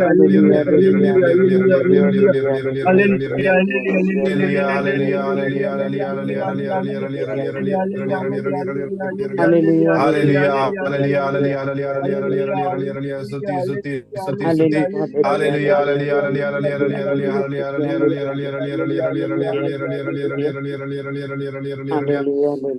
Hallelujah, hallelujah, hallelujah. Hallelujah, Hallelujah, hallelujah, hallelujah, hallelujah, hallelujah, hallelujah, hallelujah, hallelujah, hallelujah, hallelujah, hallelujah, hallelujah, hallelujah, hallelujah, hallelujah, Suti, Suti, Suti, Suti, hallelujah, Hallelujah, hallelujah, hallelujah, hallelujah, hallelujah, hallelujah, hallelujah, hallelujah, hallelujah, hallelujah, hallelujah, hallelujah, hallelujah, hallelujah, hallelujah, hallelujah,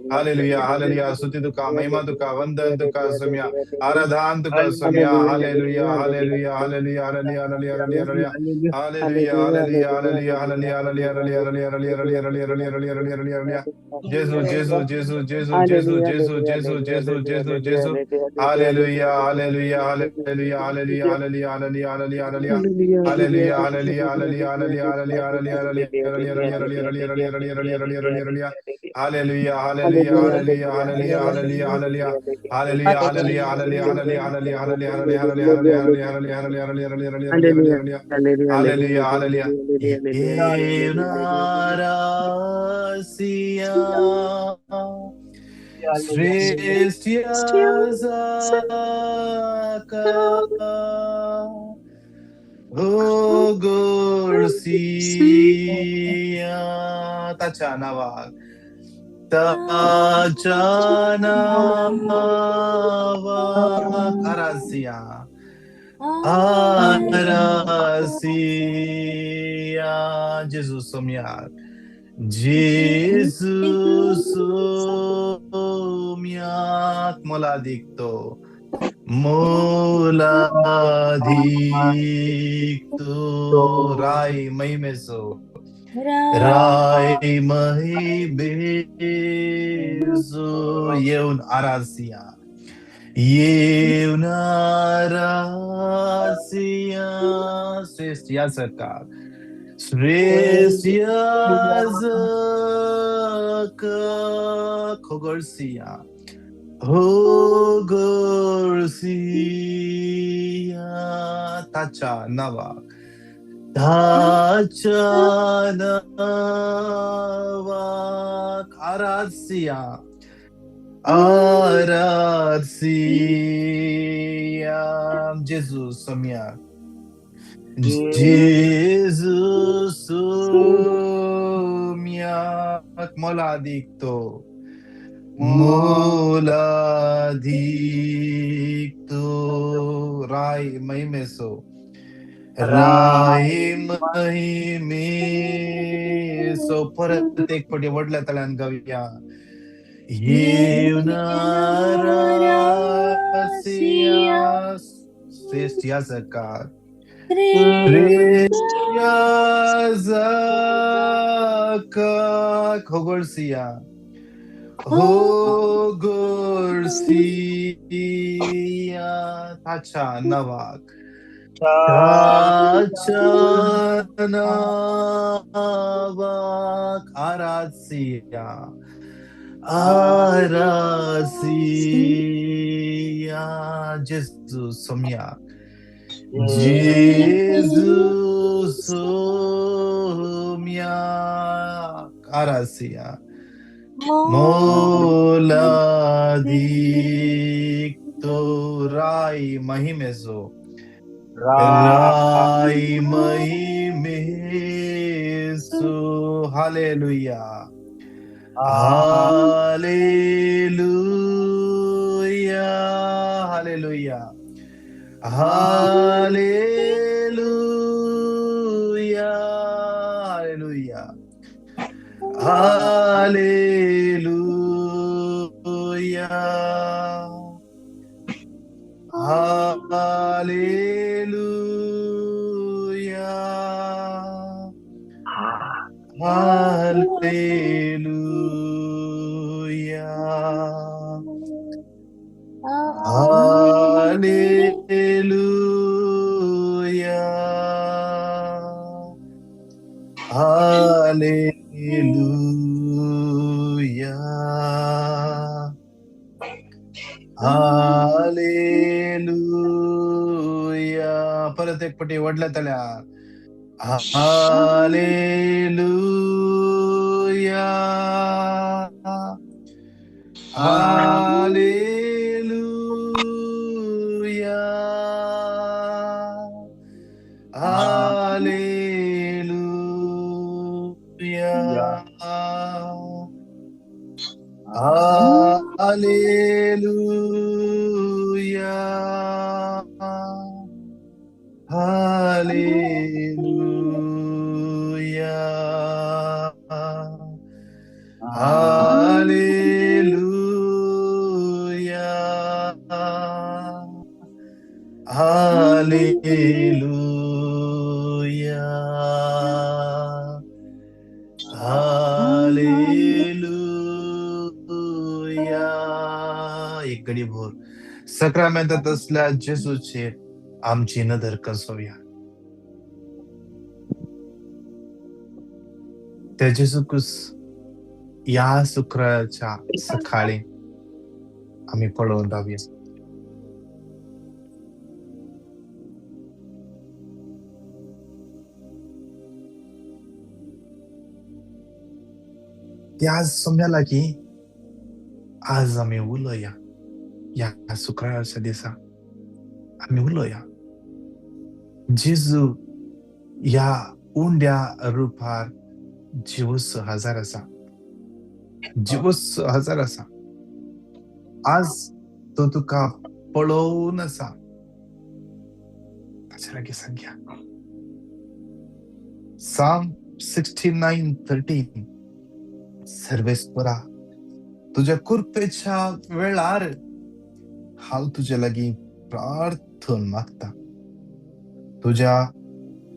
hallelujah, hallelujah, Suti duka, महिमा दुका, वंदन दुका सम्या, आराधन दुका सम्या, hallelujah, hallelujah, hallelujah, hallelujah, hallelujah, hallelujah, hallelujah, hallelujah, hallelujah, hallelujah, hallelujah, hallelujah, hallelujah, hallelujah, hallelujah, hallelujah, hallelujah. Gesù, Gesù, Gesù, Gesù, Gesù, Hallelujah, Gesù, hallelujah, Gesù, hallelujah, Gesù, hallelujah, Gesù, hallelujah, Gesù. hallelujah, Hallelujah, hallelujah, hallelujah, hallelujah, hallelujah, hallelujah, hallelujah, hallelujah. hallelujah, Hallelujah, hallelujah, hallelujah, hallelujah, hallelujah, hallelujah, hallelujah, hallelujah, hallelujah, hallelujah, hallelujah, hallelujah, hallelujah. Hallelujah, hallelujah, hallelujah, hallelujah, hallelujah, hallelujah. Hallelujah, hallelujah, hallelujah, hallelujah, hallelujah, hallelujah, hallelujah, hallelujah, hallelujah, hallelujah, hallelujah, hallelujah, hallelujah, hallelujah. Hallelujah, hallelujah. Yeunarasia श्रेष्ठ याज़ाका हो गोरसिया ताच्या नावाक ताच्या नावाक आरासिया आरासिया जेजू सोम्याक जेजू सोम्याक मोलादीक तो मोलादीक तो राय महिमेचो राय महिमेचो येवन आरासिया येवन आरासिया श्रेष्ठ याजकाक श्रेष्ठ याजकाक होगोरसिया होगोरसिया ताच्या नावाक ताच्या नावाक आरासिया आरासिया जेजू सोम्याक जेजू सोम्याक मोलादीक तो मोलादीक तो राय महिमेचो राय महिमेचो परत एक फावटी व्हडल्या ताळ्यान गावया येवन आरासिया श्रेष्ठ याजकाक श्रेष्ठ याजकाक होगोरसिया होगोरसिया ताच्या नावाक ताच्या नावाक आरासिया आरासिया जेजू सोम्याक जेजू सोम्याक आरासिया मोलादीक तो राय महिमेचो राय महिमेचो hallelujah hallelujah hallelujah hallelujah hallelujah hallelujah hallelujah hallelujah hallelujah hallelujah hallelujah परत एक पटी व्हडल्या ताळ्यान hallelujah hallelujah Hallelujah. Hallelujah. Hallelujah. Hallelujah. एक घडी भोर सक्रामेंतात असल्या जेजूचेर आमची नदर कसोवया. त्या जेजूकूच ह्या शुक्राच्या सकाळी आमी पळोवन रावया. त्या सोम्या लागीं आज आमी उलोवया. ह्या शुक्राराच्या दिसा आमी उलोवया. जेजू ह्या उंड्या रुपार जिवस हजार आसा, जिवस हजार आसा. आज तो तुका पळोवन आसा. ताच्या लागीं सांगया. Psalm 69:13. सर्वेस्परा, तुज्या कुरपेच्या वेळार हांव तुजे लागीं प्रार्थन मागता. तुज्या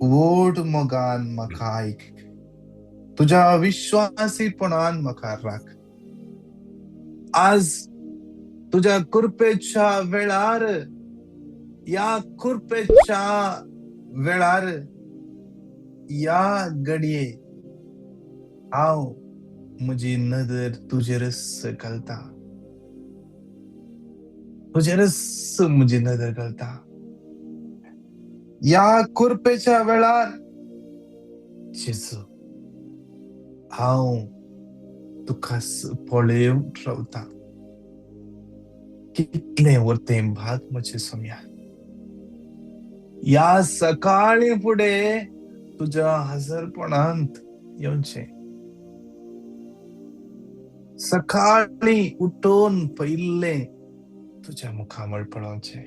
व्हड मोगान म्हाका आयक, तुज्या विश्वासीपणान म्हाका राख. आज तुज्या कुरपेच्या वेळार, ह्या कुरपेच्या वेळार, ह्या घडये हांव म्हजी नदर तुजेरच घालता, तुजेरच म्हजी नदर घालता. ह्या कुरपेच्या वेळार जेजू हांव तुका पळोवन रावता. कितलें वरतें भाग म्हजें सोम्या. ह्या सकाळी फुडें तुज्या हजरपणांत येवचें. सकाळी उठून पयलें तुज्या मुखामळ पळोवचें.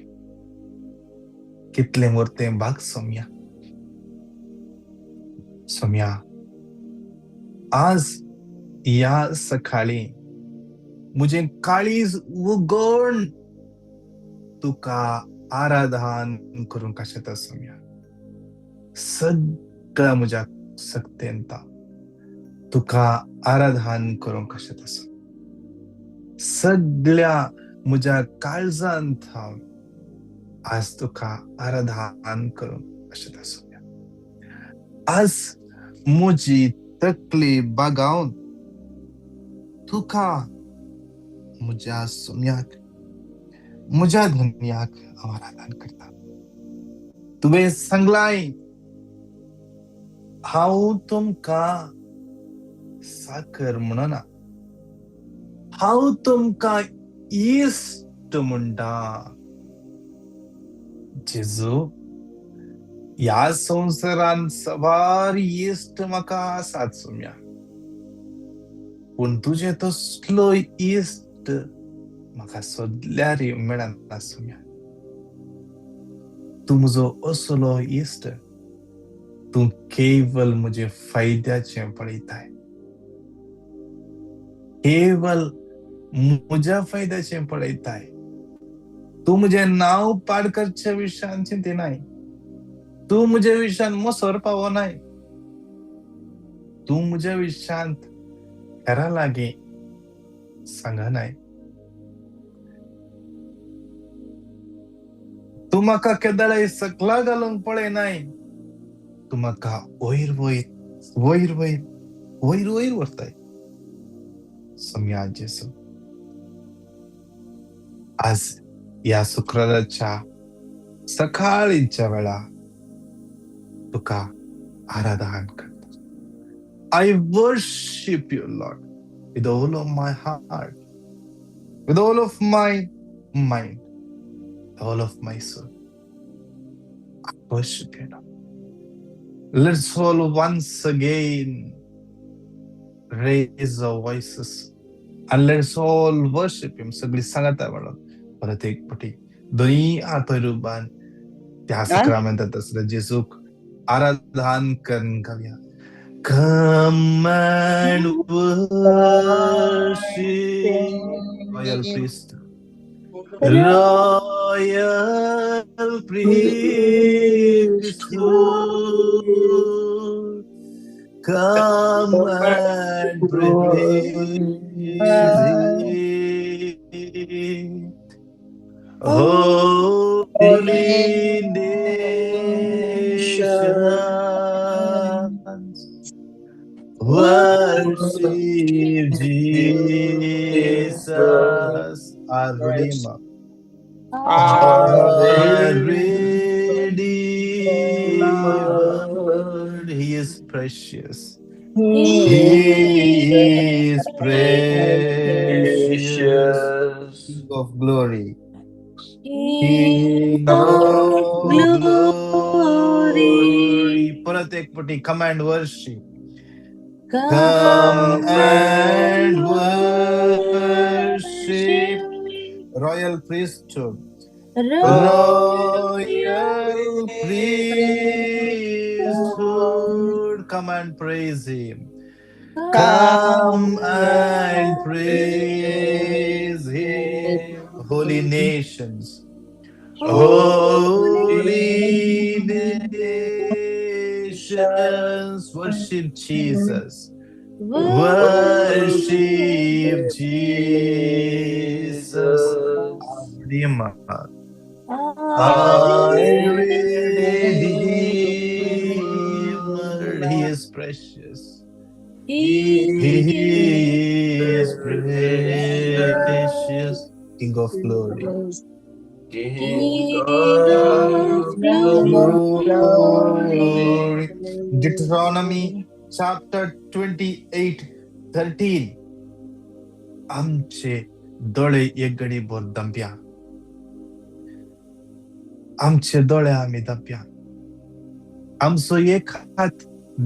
कितलें वरतें भाग सोम्या. सोम्या, आज ह्या सकाळी म्हजें काळीज उगोवन तुका आराधन करूंक आशेता सोम्या. सगळ्या म्हज्या सक्तेन तुका आराधन करूंक आशेता. सगळ्या म्हज्या काळजान थावन आज तुका आराधन करूंक आशेता सोम्या. आज म्हजी तकली बागावन तुका म्हज्या सोम्याक, म्हज्या धन्याक हांव आराधन करता. तुवें सांगलाय हांव तुमकां साकर म्हणना, हांव तुमकां इश्ट म्हणटा. जेजू, ह्या संवसारान सवार इश्ट म्हाका आसात सोम्या, पूण तुजें तसलो इश्ट म्हाका सोदल्यार मेळना सोम्या. तूं म्हजो असलो इश्ट, तूं केवल म्हजे फायद्याचें पळयताय, केवल म्हज्या फायद्याचें पळयताय. तूं म्हजें नांव पाड करच्या विशयान चिंतिनाय, तूं म्हज्या विशयान मोसर पावनाय, तूं म्हज्या विशयांत हेरां लागीं सांगनाय. तूं म्हाका केदळाय सकला घालूंक पळयनाय, तूं म्हाका वयर वयर वयर वयर वयर वयर व्हरताय. सोम्या जेजू, आज ह्या शुक्राराच्या सकाळीच्या वेळा तुका आराधन करता. I worship you, Lord, with all of my heart, with all of my mind, all of my soul. I worship you, Lord. Let's all once again raise our voices And let's all worship him. सगळी सांगाता म्हणून परत एक पटी दोनी हात रुबान त्या सक्रामेंतात असल्या जेजूक आराधन करून गावया. Come and worship royal priest, royal priesthood. Come and praise Him. Holy nations, worship Jesus, our Redeemer. Our Redeemer, He is precious. He is precious, King of glory. King of glory. परत एक पटी come and worship. Come and worship. Royal priesthood. Royal priesthood. Come and praise Him. Come and praise Him. Holy nations. Holy nations. Worship Jesus. Worship Jesus. Our Redeemer. Our Redeemer. He is precious. He is precious. King of glory. King of glory. Deuteronomy chapter 28:13. आमचे दोळे एक घडी भर दंप्या, आमचे दोळे आमी दंप्या, आमचो एक हात,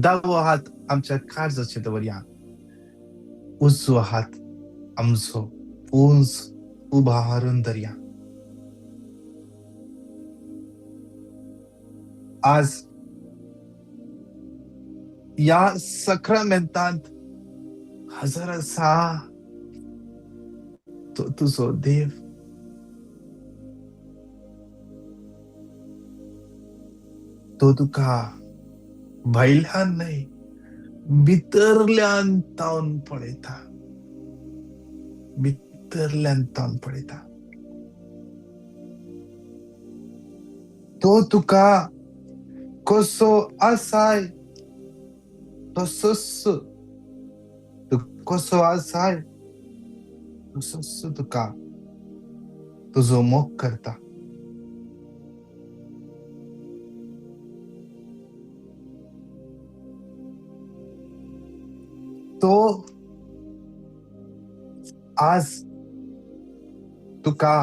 दावो हात आमच्या काळजाचेर दवरया, उजवो हात आमचो उंच उबारून धरया. आज ह्या सक्रामेंतांत हजर आसा तो तुजो देव. तो तुका भायल्यान न्हय भितरल्यान तावन पळयता, भितरल्यान तावन पळयता. तो तुका कसो आसाय तसोच, तूं कसो आसाय तसोच तुका तुजो मोग करता. तो आज तुका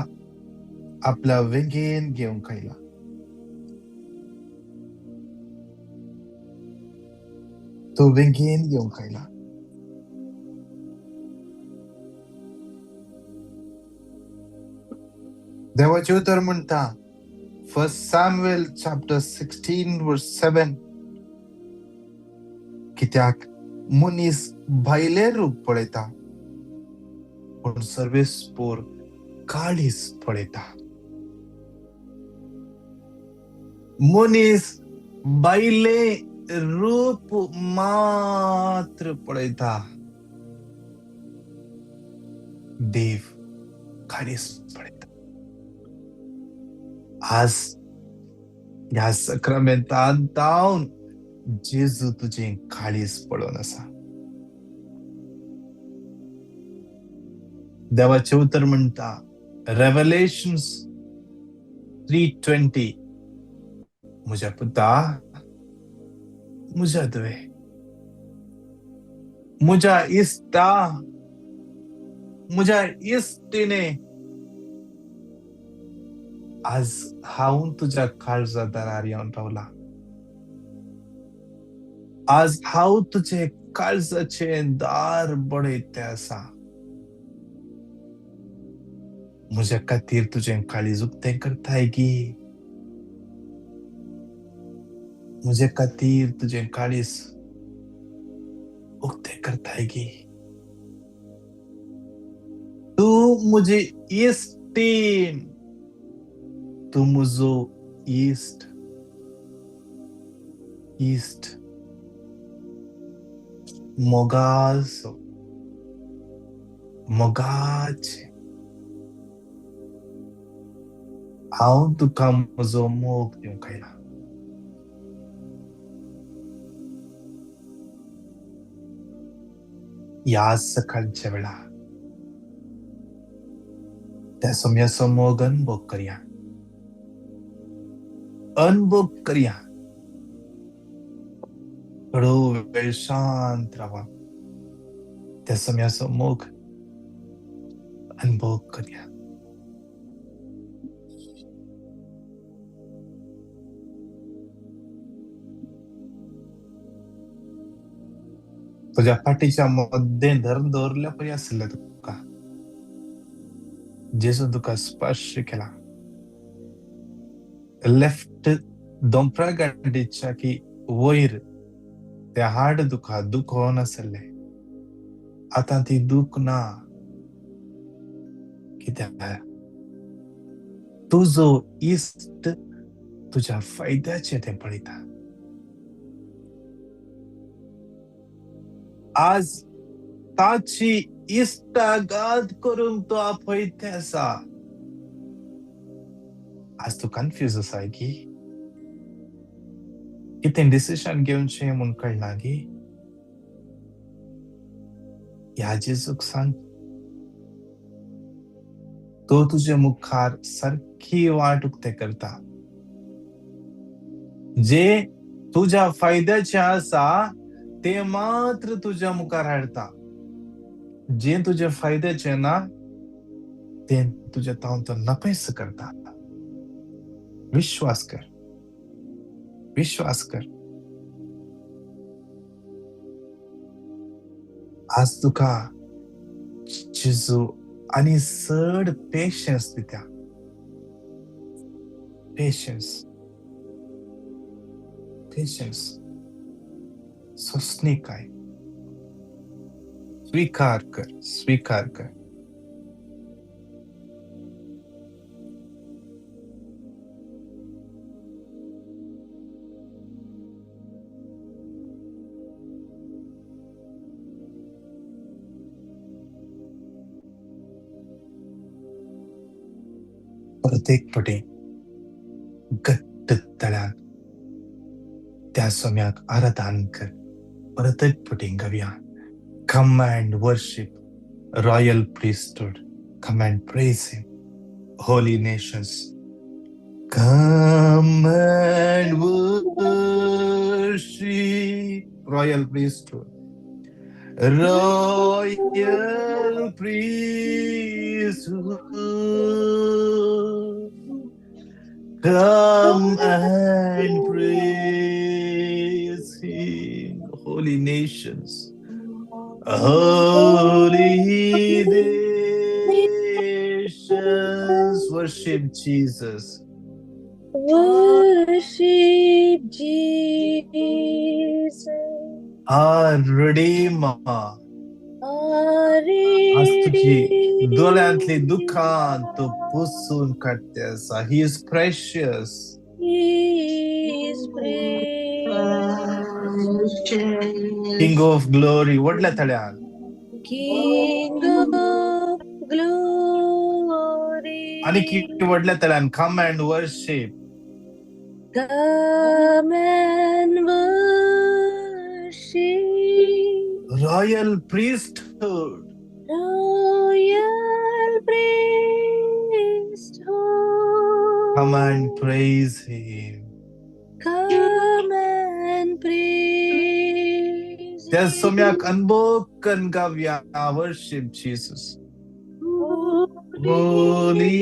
आपल्या वेंगेन घेवंक आयला. तो वेंगेन घेवंक आयला. देवाचें उतर म्हणटा 1 Samuel chapter 16 verse 7, कित्याक मनीस भायलें रूप पळयता पूण सर्वेस्पोर काळीज पळयता. मनीस भायलें रूप मात्र पळयता, देव काळीज पळयता. आज ह्या सक्रामेंतांत तावन जेजू तुजें काळीज पळोवन आसा. देवाचें उतर म्हणटा रेवलेशन्स 3:20, म्हज्या पुता, म्हज्या धुवे, म्हज्या इश्टा, म्हज्या इश्टिणे, आज हांव तुज्या काळजा दारार येवन पावला. आज हांव तुजे काळजाचें दार बडयते आसा. म्हज्या खातीर तुजें काळीज उक्तें करताय गी? म्हजे खातीर तुजें काळीज उक्तें करताय गी? तूं म्हजी इश्टीण, तूं म्हजो इश्ट, इश्ट, मोगाचो, मोगाचें. हांव तुका म्हजो मोग दिवंक आयला. ह्या सकाळच्या वेळार त्या सोम्याचो मोग अनुभव करया, अनुभव करया. थोडो वेळ शांत रावा, त्या सोम्याचो मोग अनुभव करया. तुज्या फाटीच्या मदें धरून दवरल्या परी आसलें तुका जेजून तुका स्पर्श केला. लेफ्ट दोंपरा गांडीच्या की वयर ते हाड तुका दुखोवन आसलें, आतां ती दूख ना. कित्याक तुजो इश्ट तुज्या फायद्याचें तें पळयता. आज ताची इश्टागात करूंक तो आपयत आसा. आज तूं कन्फ्यूज आसाय की कितें डिसिशन घेवचें म्हूण कळना गी? ह्या जेजूक सांग, तो तुजे मुखार सारकी वाट उक्ते करता. जे तुज्या फायद्याचें आसा ते मात्र तुज्या मुखार हाडटा. जे तुजे फायद्याचें ना तें तुज्या तावन तो नपयस करता. विश्वास कर, विश्वास कर. आज तुका जेजू आनी चड पेशन्स दिता. पेशन्स, पेशन्स, सोंसणीकाय. स्वीकार कर, स्वीकार कर. परत एक फावटी घट्ट तळ्यान त्या सोम्याक आराधन कर. परत एक फावटी गावया. Come and worship, royal priesthood. Come and praise him, holy nations. Come and worship, royal priesthood. Royal priesthood. Come and praise him, holy nations. Holy nations, worship Jesus. Worship Jesus. Our Redeemer. Our आज तुजी दोळ्यांतली दुखां तो पुसून काडटे आसा. He is precious. He is precious. King of glory. व्हडल्या तळ्यान. King of glory. आनी की व्हडल्या तळ्यान. Come and worship. Come and worship. Royal priesthood. Royal priesthood. Come and praise him. Come and praise त्या him. सोम्याक अनबोकन गावया. Worship Jesus. Holy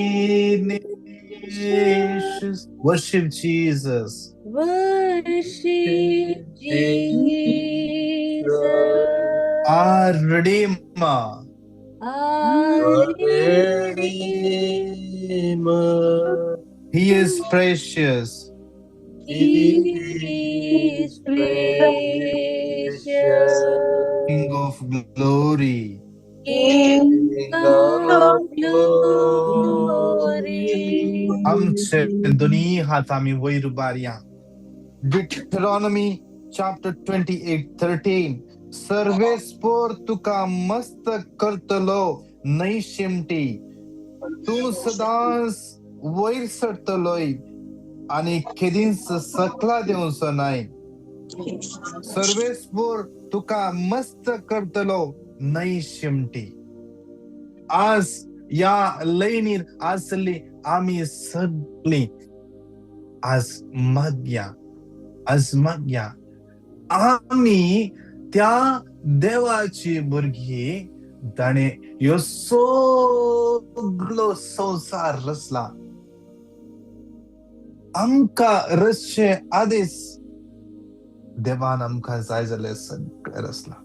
nations, worship Jesus. Worship Jesus. Our Redeemer. Our Redeemer. He is precious. He is precious. King of glory. King of glory. आमचे दोन्ही हात आमी वयर उबारया. Deuteronomy chapter 28:13. सर्वेस्पोर तुका मस्त करतलो न्हय शिमटी, तूं सदांच वयर सरतलोय आनी केदींच सकला देंवचो नाय. सर्वेस्पोर तुका मस्त करतलो न्हय शिमटी. आज ह्या लयनीर आसली आमी सगळीं आज मागया, आज मागया. आमी त्या देवाची भुरगीं ताणें ह्यो सगळो संवसार रचला. आमकां रचचे आदीच देवान आमकां जाय जाल्यार सगळें रचलां.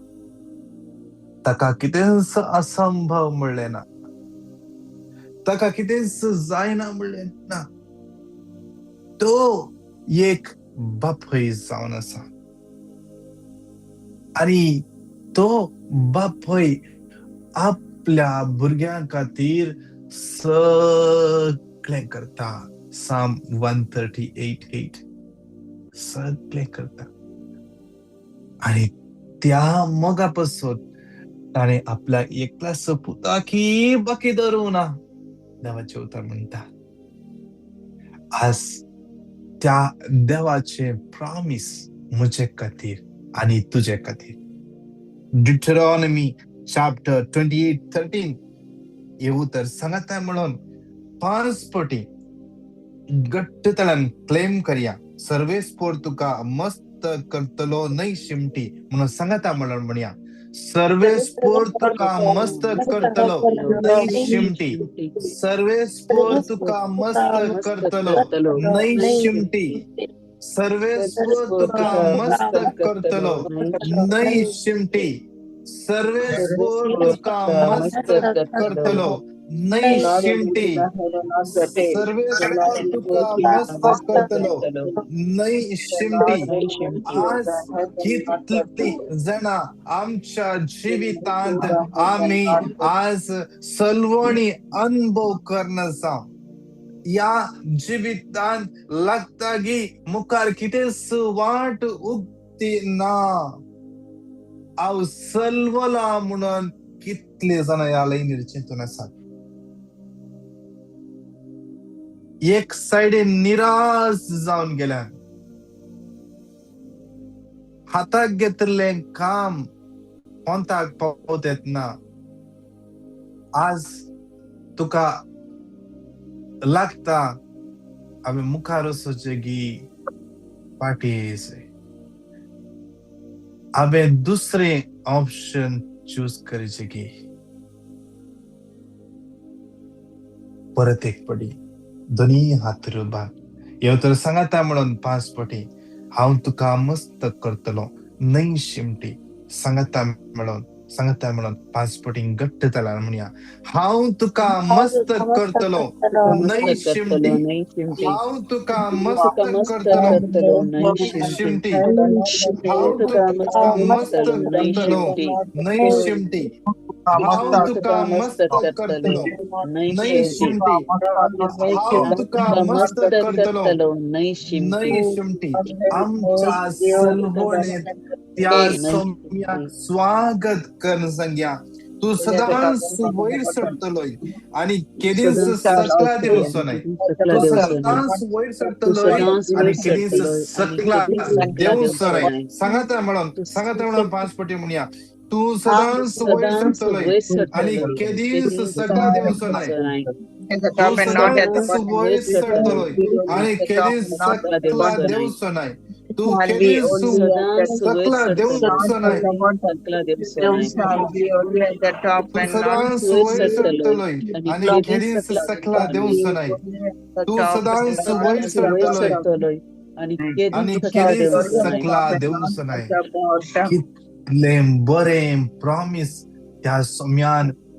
ताका कितेंच असंभव म्हणलें ना, ताका कितेंच जायना म्हणलें ना. तो एक बापूय जावन आसा आनी तो बापूय आपल्या भुरग्यां खातीर सगळें करता. Psalm 138:8. सगळें करता आनी त्या मोगा पासून ताणें आपल्या एकल्याच पुताकी बाकी धरूं ना. देवाचें उतर म्हणटा. आज त्या देवाचें प्रॉमीस म्हजे खातीर आनी तुजे खातीर. Deuteronomy chapter 28:13 हे उतर सांगता म्हणून पांच पटी घट्ट तळान क्लेम करया. सर्वेस्पोर तुका मस्त करतलो न्हय शिमटी म्हणून सांगता म्हणून म्हणया. सर्वेस्पोर तुका मस्त करतलो न्हय शिमटी. सर्वेस्पोर तुका मस्त करतलो न्हय शिमटी. सर्वेस्पोर तुका मस्त करतलो न्हय शिमटी. सर्वेस्पोर तुका मस्त करतलो न्हय शिमटी. सर्वेस्पोर तुका मस्त करतलो न्हय शिमटी. आज कितली जाणां आमच्या जिवितांत आमी आज सलवणी अनुभव करना जावं. ह्या जिवितांत लागता गी मुखार कितेंच वाट उगती ना. हांव सलवला म्हणून कितले जाणां ह्या लायनीर चिंतून आसात. एक सायडीन निराश जावन गेल्यात. हाताक घेतिल्लें काम पोंताक पावत येतना आज तुका लागता आमी मुखार वचचें गी फाटीं येयचें. हांवें दुसरें ऑप्शन चूज करचें गी. परत एक पडी दोनी हात उबार. ह्यो तर सांगता म्हणून पांच पटी हांव तुका मस्त करतलो न्हय शिमटी. सांगता म्हणून, सांगता म्हणून पांच पटी घट्ट जाल्यार म्हणया. हांव तुका मस्त करतलो न्हय शिमटी. हांव तुका मस्त करतलो न्हय शिमटी. हांव तुका मस्त करतलो न्हय शिमटी. हांव तुका मस्त करतलो न्हय शिमटी. हांव तुका मस्त करतलो न्हय शिमटी. आमच्या सलवणेंत त्या सोम्याक स्वागत कर सांगया. तूं सदांच वयर सरतलोय आनी केदींच सकला देंवचो नाय. तूं सदांच वयर सरतलोय आनी केदींच सकला देंवचो नाय. सांगाता म्हणून, सांगाता म्हणून पांच पटी म्हणया. तूं सदांच वयर सरतलोय आनी केदींच सकला देंवचो नाय. तूं सदांच वयर सरतलोय आनी केदींच सकला देंवचो नाय. तूं केदींच सकला देंवचो नाय. तूं सदांच वयर सरतलोय आनी केदींच सकला देंवचो नाय. तूं सदांच वयर सरतलोय आनी केदींच सकला देंवचो नाय. कितलें बरें प्रॉमीस त्या सोम्यान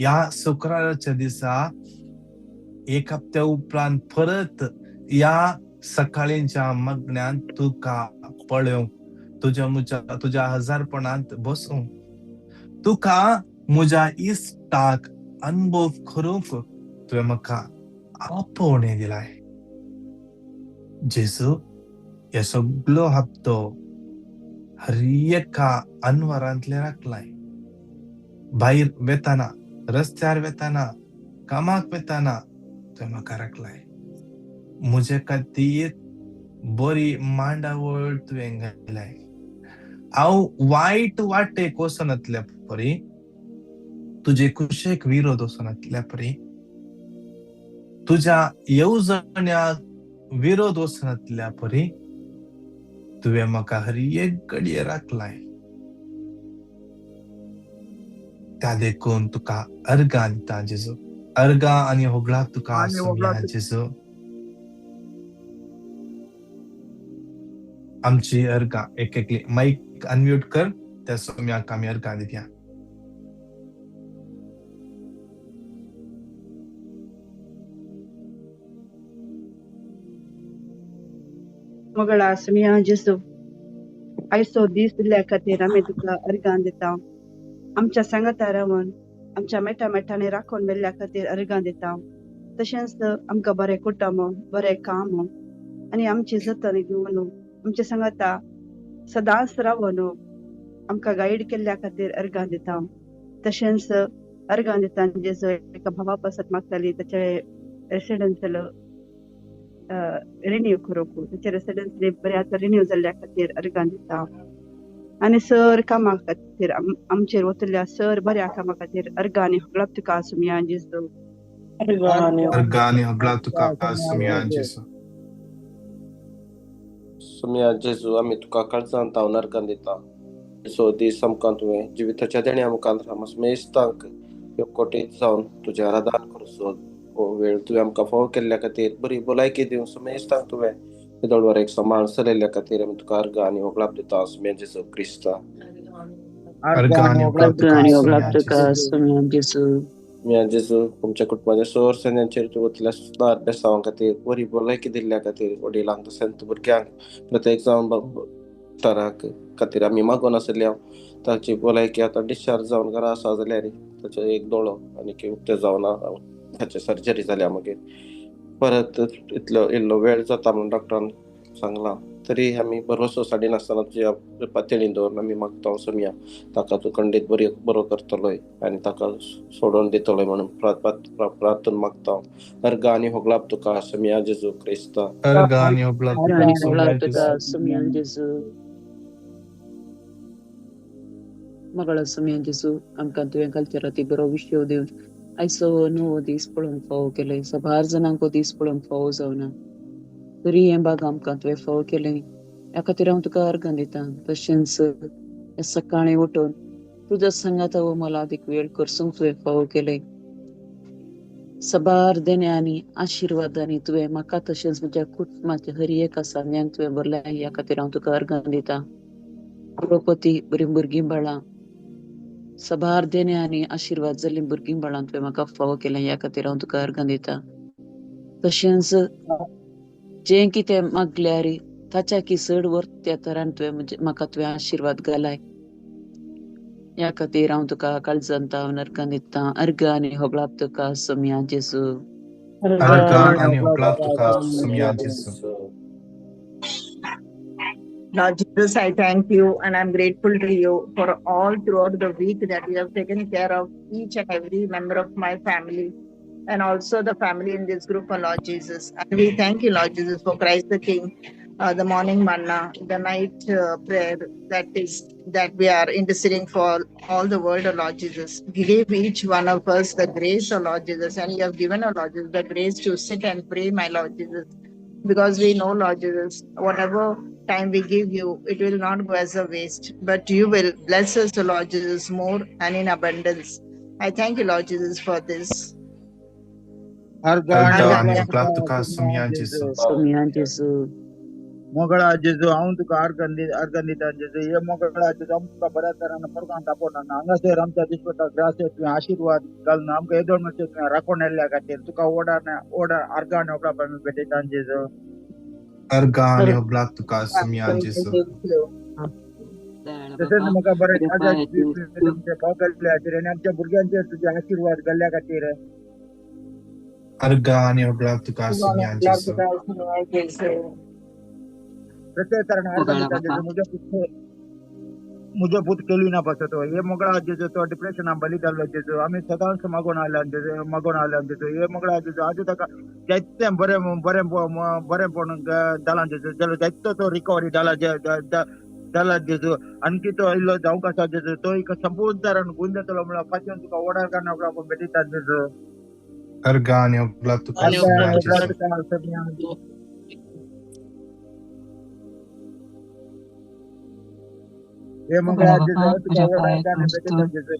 ह्या शुक्राराच्या दिसा एक हप्त्या उपरांत परत ह्या सकाळींच्या मगण्यांत तुका पळोवंक, तुज्या म्हज्या तुज्या हजारपणांत बसूंक, तुका म्हज्या इश्टाक अनुभव करूंक तुवें म्हाका आपोवणें दिलाय. जेजू, हे सगलो हप्तो हर एका अनवरांतले राखलाय. भायर वेताना, रस्त्यार वेताना, कामाक वेताना तुवें म्हाका राखलाय. म्हजे खातीर बरी मांडावळ तुवें घालाय. हांव वायट वाटेक वचनातल्या परी, तुजे कुशेक विरोध वचनातल्या परी, तुज्या येवजण्याक विरोध वचनातल्या परी तुवें म्हाका हर एक घडये राखलाय. त्या देखून तुका अर्गां दिता जेजू, अर्गां आनी होगळाक तुका आसुया जेजू. आमची अर्गां एक एकली माईक अनम्यूट कर, त्या सोम्याक आमी अर्गां दिवया. मगळा सुमिया जेजू, आयचो दीस दिल्ल्या खातीर आमी तुका अर्गां दिता. आमच्या सांगाता रावन आमच्या मेटा मेटांनी राखून मेल्ल्या खातीर अर्गां दिता. तशेंच आमकां बरें कुटुंब, बरें काम आनी आमची जतन घेवन आमच्या सांगाता सदांच रावन आमकां गायड केल्ल्या खातीर अर्गां दिता. तशेंच अर्गां दिता जेजू एका भावा पासत मागताली ताचे रेसिडन्सल रिन्यू करूंक, ताचे रेसिडन्स बरें आतां रिन्यू जाल्ल्या खातीर अर्गां दिता. आनी सर कामा खातीर आमचेर वतल्या सर बऱ्या कामा खातीर अर्गां आनी होगळाप तुका आसुया जेजू. अर्गां आनी होगळाप तुका आसुया जेजू. सुमिया जेजू, आमी तुका काळजांत हांव अर्गां दिता. सो दीस आमकां तुवें जिविताच्या देण्या मुखार मेस्तांक एकवटीत जावन तुजें आराधन करचो हो वेळ तुवें आमकां फावो केल्ल्या खातीर, बरी भलायकी दिवन सुमेस्तांक तुवें येदोळवार एक सांबाळ चलयल्ल्या खातीर आमी तुका अर्गां आनी होगळाप दिता. सुमिया जेजू क्रिस्ता. अर्गां आनी होगळाप तुका आसुया जेजू. सुमिया जेजू, तुमच्या कुटुंबाच्या सोर सैन्यांचेर तूं वतल्या सुदार बेसांवा खातीर, बरी भलायकी दिल्ल्या खातीर, वडिलांक तशेंच भुरग्यांक प्रत्येक जावन डॉक्टराक खातीर आमी मागून आशिल्ल्या ताची भलायकी आतां डिस्चार्ज जावन घरा आसा जाल्यार ताचो एक दोळो आनी उक्तें जावना, ताचे सर्जरी जाल्या मागीर परत इतलो इल्लो वेळ जाता म्हणून डॉक्टरान सांगलां, तरी आमी भरवसो साडिनासतना तुज्या पातळी दवरून आमी मागता सोमया ताका तूं खंडीत बरी बरो करतलोय आनी ताका सोडोवन दितलोय म्हणून प्रार्थून मागता. अर्गां आनी होगळाप तुका सोमया जेजू क्रिस्ता. अर्गां आनी होगळाप तुका सोमया जेजू. मगळा सोमया जेजू, आमकां तुवें कालच्या राती बरो विशय दिवन आयचो नवो दीस पळोवंक फावो केलें. साबार जाणांक हो दीस पळोवंक फावो जावना, तरी हें बाग आमकां तुवें फावो केलें, ह्या खातीर हांव तुका अर्गां दिता. तशेंच सकाळीं उठून तुज्या सांगाता हो मोलादीक वेळ करसूंक तुवें फावो केलें. साबार देण्यांनी आशिर्वादांनी तुवें म्हाका तशेंच म्हज्या कुटुंबाच्या हर एका सांग्यांक तुवें भरलें, ह्या खातीर हांव तुका अर्गां दिता. द्रौपदी बरीं भुरगीं बाळां, सबार देणे आनी आशिर्वाद जाल्लीं भुरगीं बाळां तुवें म्हाका फावो केलें, ह्या खातीर हांव तुका अर्गां दिता. तशेंच जें कितें मागल्यार ताच्या की चड वर्त्या तरान तुवें म्हाका तुवें आशिर्वाद घालाय, ह्या खातीर हांव तुका काळजांत हांव अर्गां दिता. अर्गां आनी होगळाप तुका सोमया जेजू. अर्गां आनी होगळाप तुका सोमया जेजू. Lord Jesus, I thank you and I'm grateful to you for all throughout the week that you have taken care of each and every member of my family and also the family in this group, Lord Jesus. And we thank you, Lord Jesus, for Christ the King, the morning manna, the night prayer that we are interceding for all the world, O Lord Jesus. Give each one of us the grace, O Lord Jesus, and you have given, O Lord Jesus, the grace to sit and pray, my Lord Jesus, because we know, Lord Jesus, whatever time we give you, it will not go as a waste, but you will bless us, O Lord Jesus, more and in abundance. I thank you, Lord Jesus, for this. अर्गां आनी होगळाप तुका सोमया जेजू. सोमया जेजू. मोगळा जेजू हांव तुका organ दिता जेजू. हे मोगळा जेजू आमकां बऱ्या तरान परगांत आपोवना हांगासर आमच्या दिसपटा ग्रास तुवें आशिर्वाद घालून आमकां येदोळ म्हणचे तुवें राखून येल्ल्या खातीर तुका ओडा ओडा अर्गान ओबळा आमी भेटयता जेजू. अर्गान ओबळा तुका सुमया जेजू. तशेंच म्हाका बरें तुमचे पाव केल्ल्या खातीर आनी आमच्या भुरग्यांचेर तुजे आशिर्वाद घाल्ल्या खातीर अर्गान ओबळा तुका सुमया जेजू. प्रत्येक कारण म्हजो पूत केली ना पासत हे मोगळा जेजू तो डिप्रेशना बली जाल्लो जेजू. आमी सदांच मागून आयल्या मागून आयल्या जेजू. हे मोगळा जेजू आजू ताका जायतें बरें बरें बरेंपण जालां जेजू. जाल्यार जायतो तो रिकवरी जाला जाला जेजू. आणखी तो इल्लो जावंक आसा जेजू. तो एक संपूर्ण तरान गुण जातलो म्हणल्यार फाटीन तुका ओडार काडून भेटयता जेजू. अर्गान ओबळा तुका सुमया जेजू. हे मोगळा जेजू तुका ओडार काडून भेटयता जेजू.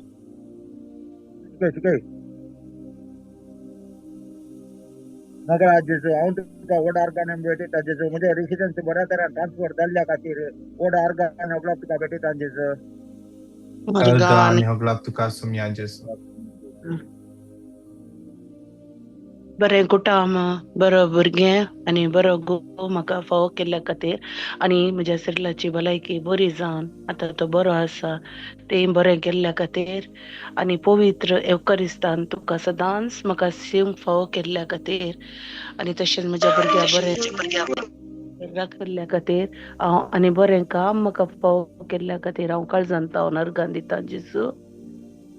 मोगळा जेजू हांव तुका व्हड आर्गान भेटयता जेजू. म्हज्या रेसिडन्स बऱ्या तरान ट्रान्सफर जाल्ल्या खातीर व्हड आर्गान ओबळा तुका भेटयता जेजू. अर्गान ओबळा तुका सुमया जेजू. बरें कुटाम, बरो भुरगें आनी बरो घोव म्हाका फावो केल्ल्या खातीर आनी म्हज्या सिरलाची भलायकी बरी जावन आतां तो बरो आसा तें बरें केल्ल्या खातीर आनी पवित्र एवकरिस्तान तुका सदांच म्हाका शिवंक फावो केल्ल्या खातीर आनी तशेंच म्हज्या भुरग्या बरें राखिल्ल्या खातीर हांव आनी बरें काम म्हाका फावो केल्ल्या खातीर हांव काळजान तावन अर्गान दितां जेजू.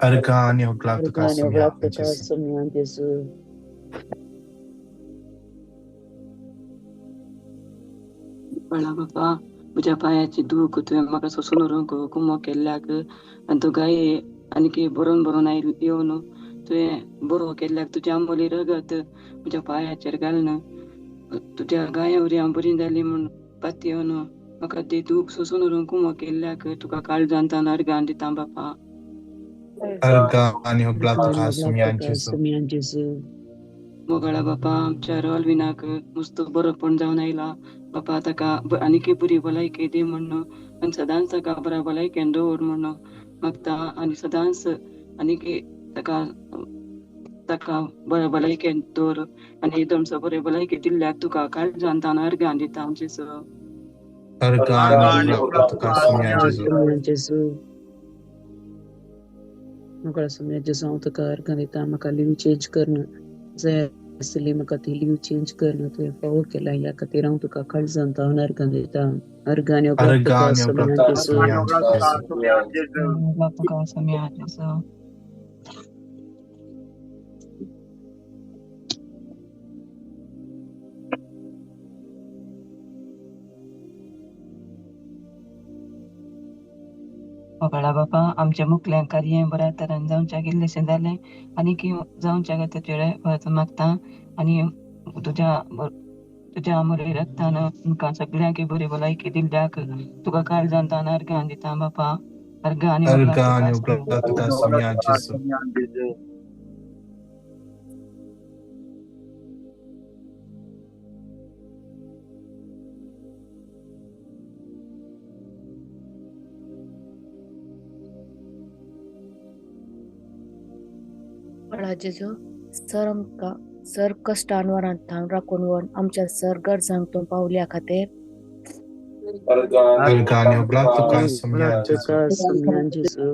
अर्गान ओबळा तुका सुमया जेजू. बाळा बापा म्हज्या पांयाची दूख तुवें म्हाका सोंसून व्हरूंक कुमो केल्ल्याक आनी तो गाय आनीक बरोवन बरोवन आयल येवन तुवें बरो केल्ल्याक तुज्या आंबोली रगत म्हज्या पांयाचेर घालून तुज्या गाया वरी हांव बरी जाली म्हूण पाती येवन म्हाका ती दूख सोंसून व्हरूंक कुमो केल्ल्याक तुका काळजान तान अर्गान दिता बापा. अर्गान ओबळा तुका सुमया जेजू. मोगाळा बापा आमच्या रोलविनाक मस्त बरोपण जावन आयला बापा. ताका आनीकय बरी भलायकी दी म्हण्ण आनी सदांच ताका बऱ्या भलायकेन दवर म्हण्ण मागता आनी सदांच आनीक ताका ताका बऱ्या भलायकेन दवर आनी एकदमसो बरे भलायकी दिल्ल्याक तुका काळजान तान अर्गान दिता जेजू. अर्गान ओबळा तुका सुमया जेजू. मोगळा सुमया जेजू हांव तुका अर्गान दिता. म्हाका लीव चेंज करून जाय आसली म्हाका ती लीव चेंज करून तुवें फावो केला ह्या खातीर हांव तुका काळजान तावन अर्गान दिता. अर्गान ओबळा तुका सुमया जेजू. मोगाळा बापा आमच्या मुखल्या कार्य बऱ्या तरान जावच्याक इल्लेशें जालें आनीक जावच्याक तुजे कडेन मागता आनी तुज्या तुज्या आमोरे रक्तान आमकां सगळ्यांक बरी भलायकी दिल्ल्याक तुका काळजान तान अर्गान दिता बापा. अर्गान ओबळा तुका सुमया जेजू. जेजू सर आमकां सर कश्टान वरांत थावन राखून व्हरून आमच्या सर गरजांक तूं पावल्या खातीर अर्गान ओबळा तुका सुमया जेजू.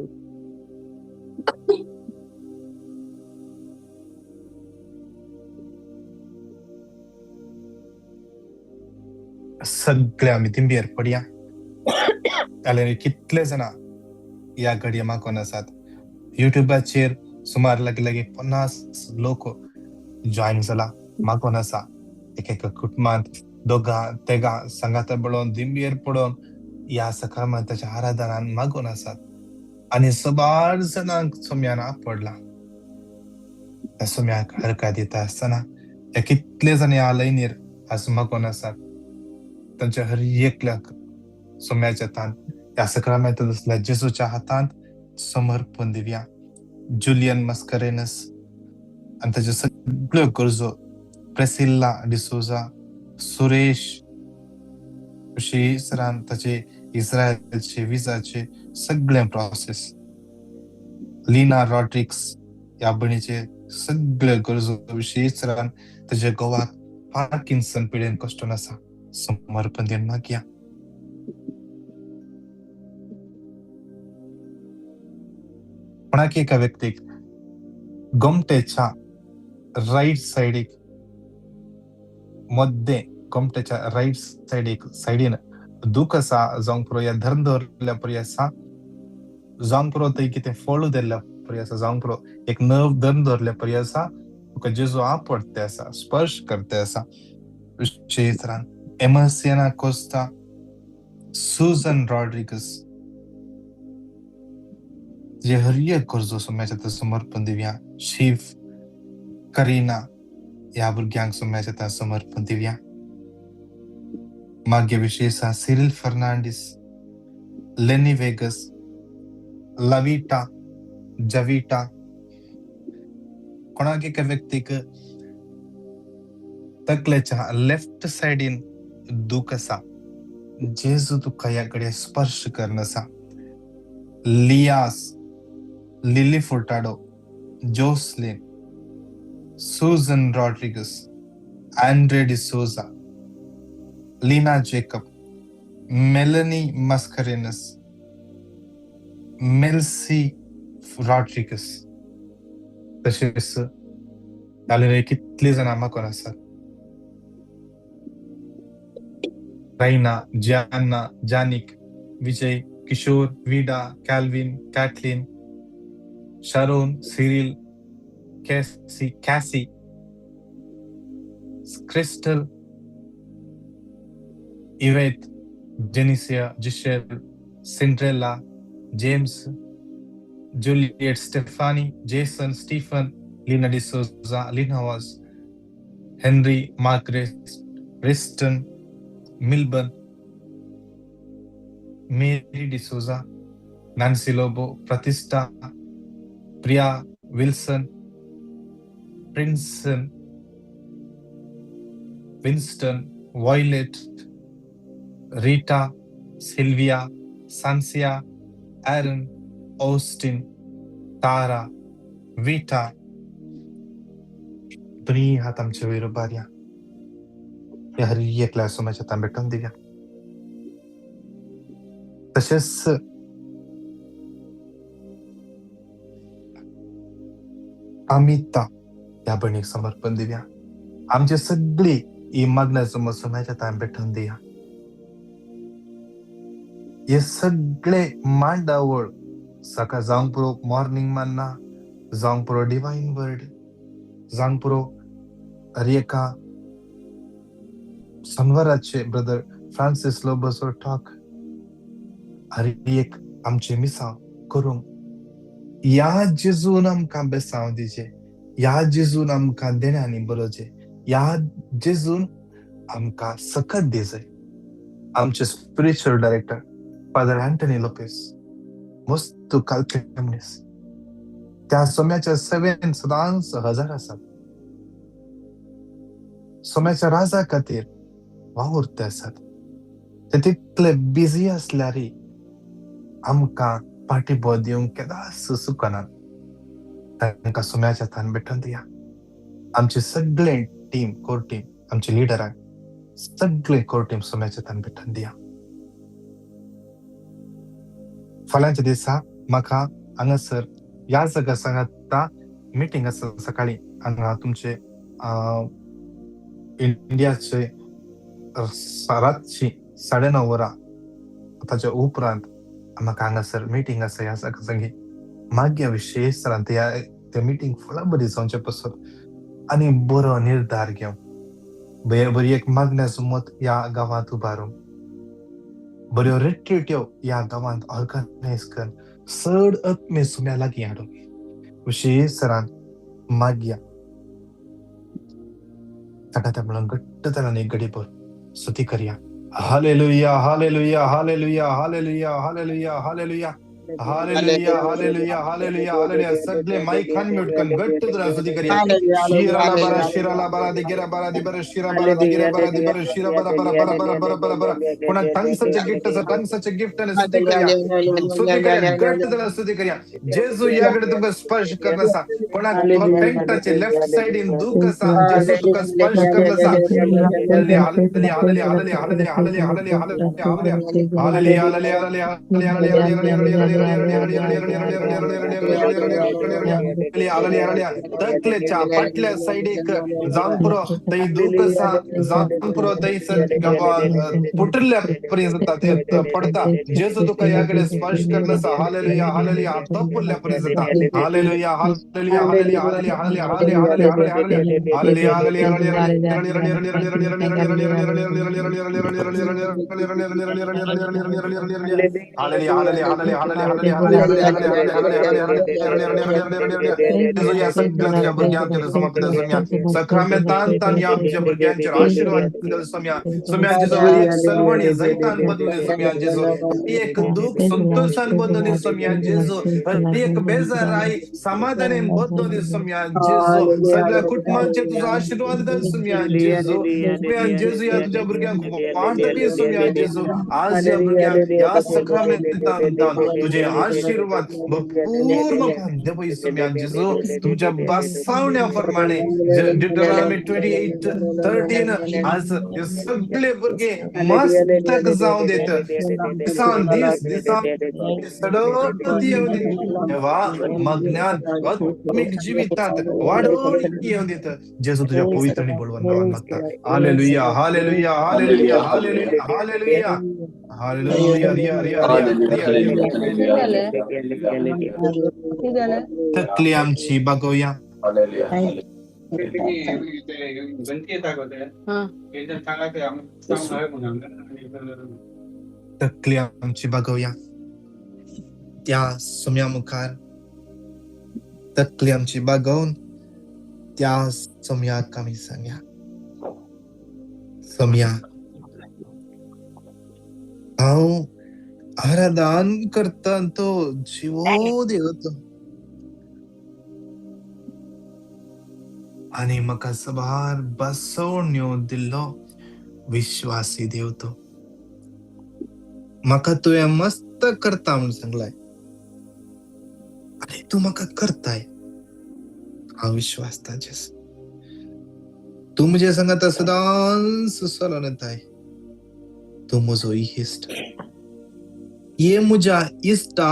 सगळे आमी तिंबेर पडया. जाल्यार कितले जाणां ह्या घडये मागून आसात. युट्यूबाचेर सुमार लागीं लागीं 50 लोक जॉयन जाला मागून आसा. एक एका कुटुंबांत दोगां तेगां सांगाता पळोवन दिंबेर पडोवन ह्या सकाळमाताच्या आराधनान मागून आसात आनी सबार जाणांक सोम्यान आपडला. त्या सोम्याक हरकत दिता आसतना त्या कितले जाण ह्या लायनीर आज मागून आसात तांच्या हर एकल्याक सोम्याच्या हातांत ह्या सकाळमाता असल्या जेजूच्या हातांत समर्पण दिवया. जुलियन मस्करेनस आनी ताच्यो सगळ्यो गरजो, प्रेसिल्ला डिसोजा, सुरेश विशेषरान ताचे इस्रायलचे विजाचे सगळे प्रोसेस, लिना रॉड्रिक्स ह्या भयणीचे सगळे गरजो, विशेषरान ताच्या गोवाक पार्किन्सन पिडेन कश्टन आसा, समर्पण दिवन मागया. कोणाक एका व्यक्तीक गोमटेच्या रायट सायडीक मद्दे गोमटेच्या रायट सायडीक सायडीन दूख आसा, जावंक पुरो या धर्म दवरल्या परी आसा, जावंक पुरो थंय कितें फळ दिल्ल्या परी आसा, जावंक पुरो एक नव धर्म दवरल्या परी आसा, तुका जेजू आपडते आसा, स्पर्श करते आसा. विशेषरान एमसियना कोस्ता, सुजन रॉड्रिगस जे हर एक गरजो सोम्याच्या समर्पण दिवया. शिव, करीना ह्या भुरग्यांक सोम्याच्या समर्पण दिवया. मागीर विशेष Cyril Fernandes, Lenny Vegas, Lavita, Javita, कोणाक एका व्यक्तीक तकलेच्या लेफ्ट सायडीन दूख आसा, जेजू तुका ह्या कडेन स्पर्श करून आसा. Lias, Lily Furtado, Jocelyn, Susan Rodrigues, Andre D'Souza, Leena Jacob, Melanie Mascarenhas, Melcy Rodrigues. तशेंच जाल्यार कितली जाणां मागून आसात, Raina, Gianna, Janik, Vijay, Kishore, Vida, Calvin, Kathleen, Sharon, Cyril, Cassie, Cassie, Crystal, Yvette, Jenicia, Giselle, Cinderella, James, Juliet, Stephanie, Jason, Stephen, Lina D'Souza, Lina Vaz, Henry, Margaret, Riston, Milburn, Mary D'Souza, Nancy Lobo, Pratishtha, Priya, Wilson, Princeton, Winston, Violet, Rita, Sylvia, Sancia, Aaron, Austin, Tara, Vita. दोन्ही हात आमचे वयर उबारया. ह्या हर एकल्या सोम्याच्या हातान भेटून दिवया. तशेंच अमिता ह्या भयणीक समर्पण दिवया. आमचे सगळी ही मागण्या सोम्याच्या हातान भेटून दिया. हे सगळे मांडावळ सकाळ जावंक पुरो मॉर्निंग मान्ना, जावंक पुरो डिवायन वर्ड, जावंक पुरो हर एका शनवाराचे ब्रदर फ्रांसीस लोबोचो टॉक, हर एक आमचे मिसांव करूंक ह्या जेजून आमकां बेसांव दिचें, ह्या जेजून आमकां देण्यांनी बरोवचें, ह्या जेजून आमकां सकत दिजय. आमचे spiritual director father Anthony Lopes मस्त कालचे मनीस, त्या सोम्याच्या सेवेन सदांच हजार आसात, सोम्याच्या राजा खातीर वावुरते आसात. ते तितले बिजी आसल्यार आमकां पाठिंबो दिवंक केदाच चुकनात. तांकां सोम्याच्या हातान भेटून दिया. आमचे सगळे टीम, कोर टीम, आमचे लिडरांक सगळे कोर टीम सोम्याच्या हातान भेटून दिया. फाल्यांच्या दिसा म्हाका हांगासर ह्या जाग्यार सांगाता मिटींग आसा सकाळी हांगा तुमचे इंडियाचे रातची 9:30 वरां ताच्या उपरांत म्हाका हांगासर मिटींग आसा. ह्या जाग्यार संगी मागीर विशेष ह्या त्या मिटींग फुलां बरी जावचे पासत आनी बरो निर्धार घेवन बरी एक मागण्याचो मत ह्या गांवांत उबारूंक, बऱ्यो रिट्रीट्यो ह्या गांवांत ऑर्गनायज करून चड आत्मे सुम्या लागीं हाडूंक विशेष सरान मागया. ताका त्या म्हणून घट्ट जाणांनी एक घडीभर स्तुती करया. Hallelujah, hallelujah, hallelujah, hallelujah, hallelujah, hallelujah. Hallelujah hallelujah hallelujah hallelujah. सगळे माईक अनम्यूट करून घट्ट जरा स्तुती करूया. शिराला बरा शिराला बरा दिगेरा बरा दिबरा शिरा बरा दिगेरा बरा दिबरा शिरा बरा बरा बरा बरा बरा बरा बरा. कोणा टंग्सचे गिफ्ट आसा, टंग्साचे गिफ्ट आणि स्तुती करूया, स्तुती करूया, घट्ट जरा स्तुती करूया. जेजू याकडे तुमका स्पर्श करत आसा. कोणाक पेंटाचे लेफ्ट साइडीन दूख आसा, जेजू तुका स्पर्श करत आसा. Hallelujah hallelujah hallelujah hallelujah hallelujah hallelujah hallelujah hallelujah hallelujah hallelujah hallelujah. तकलेच्या फाटल्या सायडीक जावन पुरो थंय दूख आसा, जावन पुरो थंयसर पुटल्ल्या परी जाता, ते पडता. जेजू तुका ह्या कडेन स्पर्श करत आसा. Hallelujah hallelujah. तपुल्ल्या परी जाता. Hallelujah hallelujah hallelujah hallelujah hallelujah hallelujah hallelujah hallelujah hallelujah hallelujah hallelujah. या सगळ्या तुझ्या भुरग्यांचेर समर्पित सोम्या. सक्रामेंतान या आमच्या भुरग्यांचेर आशीर्वाद सोम्या. सोम्या जेजू, हर एक सलवणी जैतान बदलून दे सोम्या जेजू. हर एक दुःख संतोषान बदलून दे सोम्या जेजू. हर एक बेजाराय समाधानान बदलून दे सोम्या जेजू. सगळ्या कुटुंबांचेर तुजो आशीर्वाद घाल सोम्या जेजू. सोम्या जेजू, या तुझ्या भुरग्यांक वाडटली सोम्या जेजू. आज या भुरग्यांक ह्या सक्रामेंतान तुझे आशीर्वाद भरपूर देवय सोम्या जेजू. तुमच्या बसावण्या प्रमाणे डिटरामी 28:13 आज हे सगळे भुरगे मस्तक जावं देत, दिसान दीस दिसान सडत येवं देत. देवा मग्न्यान आत्मिक जिवितात वाडोवन येवं देत. जेजू तुझ्या पवित्र आणि बळवंत नावान मागता. Hallelujah hallelujah hallelujah hallelujah hallelujah hallelujah. Riya Riya Riya Riya. तकली आमची बागोवया. तकली आमची बागोवया त्या सोम्या मुखार. तकली आमची बागोवन त्या सोम्याक आमी सांगया, सोम्या हांव आराधन करता तो जिवो देव तो, आनी म्हाका सबार बसवण्यो दिल्लो विश्वासी देव तो. म्हाका तुवें मस्त करता म्हूण सांगलाय आनी तूं म्हाका करताय, हांव विश्वासता जेजू. तूं म्हजे सांगाता सदांच चलोन येताय. तूं म्हजो इश्ट, ये म्हज्या इश्टा,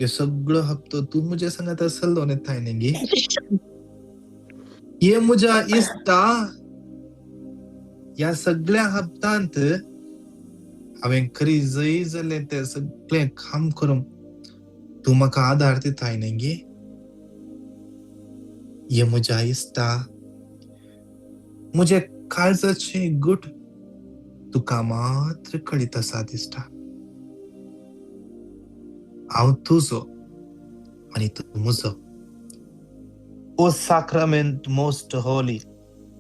हे सगळो हप्तो तूं म्हजे सांगाता चलोन येताय न्ही गे. ये म्हज्या इश्टा, ह्या सगळ्या हप्तांत हांवें खरी जय जालें तें सगळें काम करूंक तूं म्हाका आदार दिताय न्ही गे. ये म्हज्या इश्टा, म्हज्या काळजाचें गुट तुका मात्र कळीत आसा दिसता. हांव तुजो आनी तूं म्हजो. O sacrament most holy,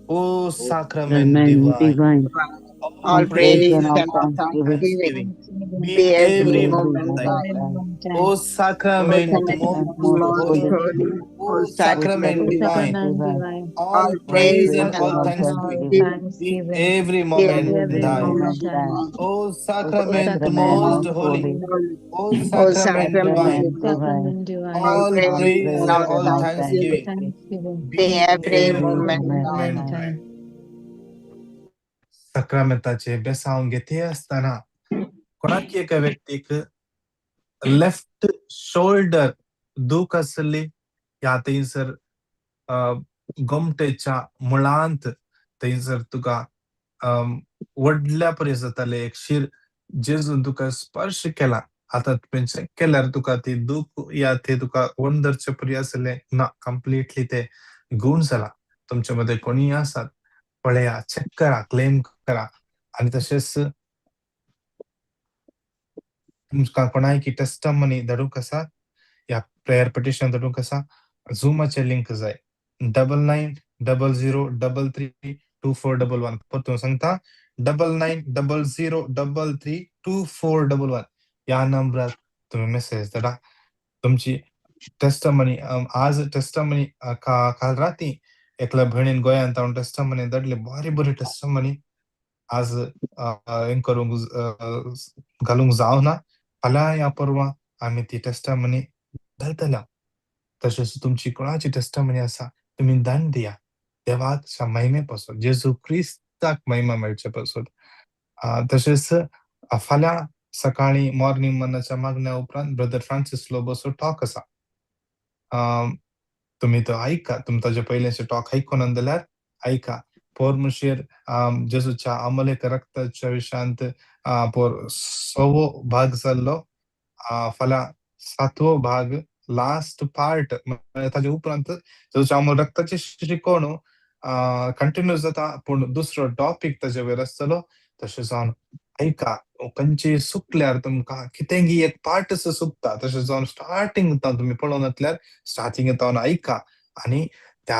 O sacrament divine, all praise and all thanksgiving be every moment thine. O sacrament most holy, O sacrament divine, all praise and all thanksgiving be every moment thine. O sacrament most holy, O sacrament divine, all praise and all thanksgiving be every moment thine. साक्रामेंताचे बेसांव घेते आसतना कोणाक एका व्यक्तीक left shoulder दूख आसली या थंयसर गोमटेच्या मुळांत थंयसर तुका व्हडल्या परी जाताले एक शीर, जेजून तुका स्पर्श केला. आतां तुवें चॅक केल्यार तुका ती दूख या ते तुका वंदरचे परी आसले ना, कंप्लिटली ते गूण जाला. तुमच्या मदें कोणीय आसात पळया, चॅक करा, क्लेम करा. आनी तशेंच तुमकां कोणायकी टेस्टमनी धाडूंक आसा या प्रेयर पिटिशन धाडूंक आसा, झुमाचे लिंक जाय 9900332411. परतून सांगता, 9900332411 ह्या नंबरार तुमी मेसेज धाडा तुमची टेस्टमनी. आज टेस्टमनी, काल राती एकल्या भयणीन गोंयांत हांव टेस्टमनी धाडली. बरी बरी टेस्टमनी. आज हें करूंक घालूंक जावना. फाल्यां या परवां आमी ती टेस्टमनी घालतल्या. तशेंच तुमची कोणाची टेस्टमनी आसा, तुमी दान दिया देवाक महिमे पासत, जेजू क्रिस्ताक महिमा मेळचे पासत. तशेंच फाल्यां सकाळी मॉर्निंग मनाच्या मागण्या उपरांत ब्रदर फ्रांसीस लोबोचो टॉक आसा. तुमी तो आयका. तुमी ताजे पयलेंचे टॉक आयकून जाल्यार आयका. पोर मुशीर जेजूच्या अमोलेक रक्ताच्या विशयांत पोर सवो भाग जाल्लो. फाल्यां सातवो भाग, लास्ट पार्ट. ताजे उपरांत जेजूच्या अमोल रक्ताची शिकवण कंटिन्यू जाता, पूण दुसरो टॉपीक ताजे वयर आसतलो. तशें जावन आयका. खंयची चुकल्यार तुमकां कितेंगी एक पार्ट चुकता. तशें जावन स्टार्टींग तुमी पळोवन जातल्यार स्टार्टींग जावन आयका आनी त्या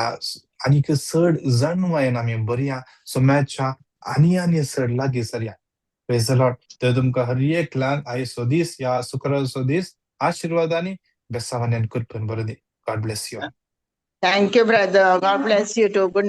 आनीक चड जाणवायेन आमी बरया सोम्याच्या आनी आनी चड लागीं सरया. प्रेज the Lord. तर तुमकां हर एकल्याक आयचो दीस या शुक्रारचो दीस आशिर्वादांनी, बेसावानी आनी कृपेन बरो दी. God bless you. Thank you, brother. God bless you too. Good.